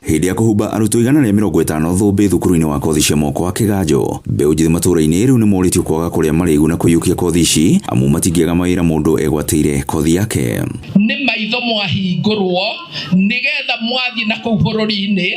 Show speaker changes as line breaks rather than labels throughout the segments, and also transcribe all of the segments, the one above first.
Hĩndĩ ya kũhumba arutwo 150 thũmbĩ thukuru-inĩ wa kothi cia moko wa Kĩganjo, mbeũ njĩthĩ matũũra-inĩ rĩu nĩ morĩtio kwaga kũrĩa marĩgu na kũiyũkia kothi ici amu matingĩaga mawĩra mũndũ egwatĩire kothi yake.
Nĩ maitho mwahingũrwo nĩgetha mwathiĩ na kũu bũrũri-inĩ,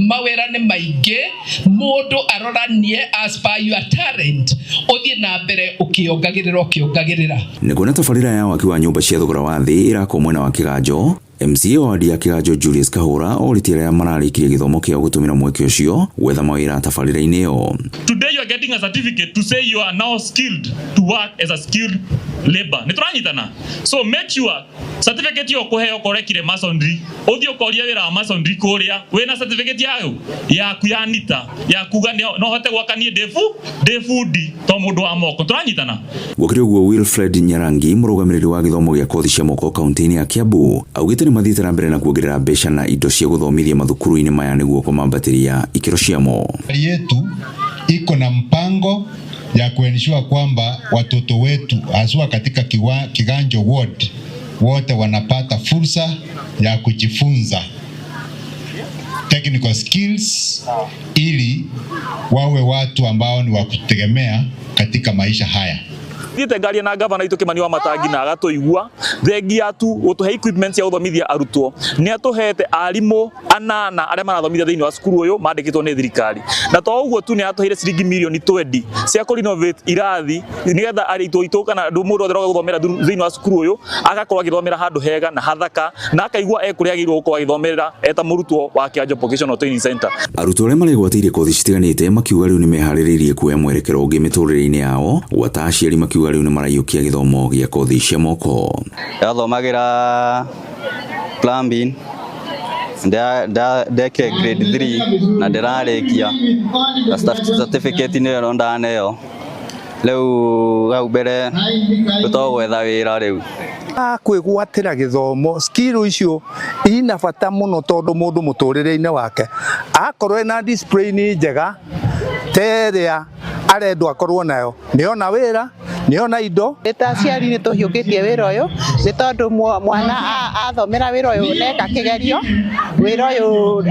mawĩra nĩ maingĩ, mũndũ aroranie as per your talent, ũthiĩ na mbere ũkĩongagĩrĩra ũkĩongagĩrĩra.
Nĩ kuona tabarĩra ya waki wa nyũmba cia thogora wa thĩ ĩrakwo mwena wa Kĩganjo, MCA wa wadi ya Kĩganjo Julius Kahũra orĩtie arĩa mararĩkirie gĩthomo kĩao gũtũmĩra mweke ũcio gwetha mawĩra tabarĩra-inĩ ĩyo.
Today you are getting a certificate to say you are now skilled to work as a skilled labor. Nĩ tũranyitana? So make sure certificate ĩyo ũkũheo ũkorekire masonry, ũthiĩ ũkorie wĩra wa masonry kũrĩa wĩna certificate yayo yaku ya nita ya kuga no hote gwaka niĩ ndĩ bundi to mũndũ wa moko. Tũranyitana?
Gũkĩrĩ ũguo, Wilfred Nyarangi, mũrũgamĩrĩri wa gĩthomo gĩa kothi cia moko kaunti-inĩ ya Kiambu, augĩte nĩ mathiĩte na mbere na kuongerera mbeca na indo cia gũthomithia mathukuru-inĩ maya nĩguo kũmambatĩria ikĩro ciamo.
Yetu iko na mpango ya kuensure kwamba watoto wetu haswa katika Kiganjo ward wote wanapata fursa ya kujifunza technical skills ili wawe watu ambao ni wa kutegemea katika maisha haya.
Thiĩte ngaria na gavana witũ Kĩmani wa Matangi na agatũigua thengia tu gũtũhe equipment cia gũthomithia arutwo. Nĩ atũhete arimũ anana arĩa marathomithia thĩinĩ wa cukuru ũyũ mandĩkĩtwo nĩ thirikari, na to ũguo tu, nĩ atũheire ciringi mirioni 20 cia kũ renovate irathi nĩgetha arutwo aitũ kana andũ mũndũ othe ũroka gũthomera thĩinĩ wa cukuru ũyũ agakorwo agĩthomera handũ hega na hathaka na akaigua e kũrĩa agĩrĩirwo gũkorwo agĩthomera eta mũrutwo wa Kĩganjo Vocational Training Center.
Arutwo arĩa maregwatĩire kothi citiganĩte makiuga rĩu nĩ meharĩrĩirie kuoya mwerekero ũngĩ mĩtũrĩre-inĩ yao, gwata aciari makiuga rĩu nĩ maraiyũkia gĩthomo gĩa kothi cia moko.
Ndathomagĩra plumbing, ndekire grade 3 na ndĩrarĩkia na certificate nĩyo ndaneo. Rĩu hau mbere tũtogwetha wĩra rĩu.
Kwĩgwatĩra gĩthomo, skill icio ina bata mũno tondũ mũndũ mũtũrĩre-inĩ wake akorwo ena discipline njega ta ĩrĩa arendwo akorwo nayo, nĩona wĩra, nĩona indo.
Nĩ ta aciari nĩ tũhiũkĩtie wĩra ũyũ nĩ tondũ mwana athomera wĩra ũyũ neka kĩgerio wĩra ũyũ,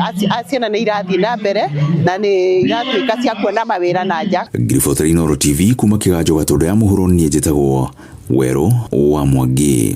ciana nĩ irathiĩ na mbere na nĩ iratuĩka cia kuona mawĩra na nja.
Ngiribotera Inooro TV kuma Kĩganjo Gatũndũ ya mũhuro, niĩ njĩtagwo Werũ wa Mwangi.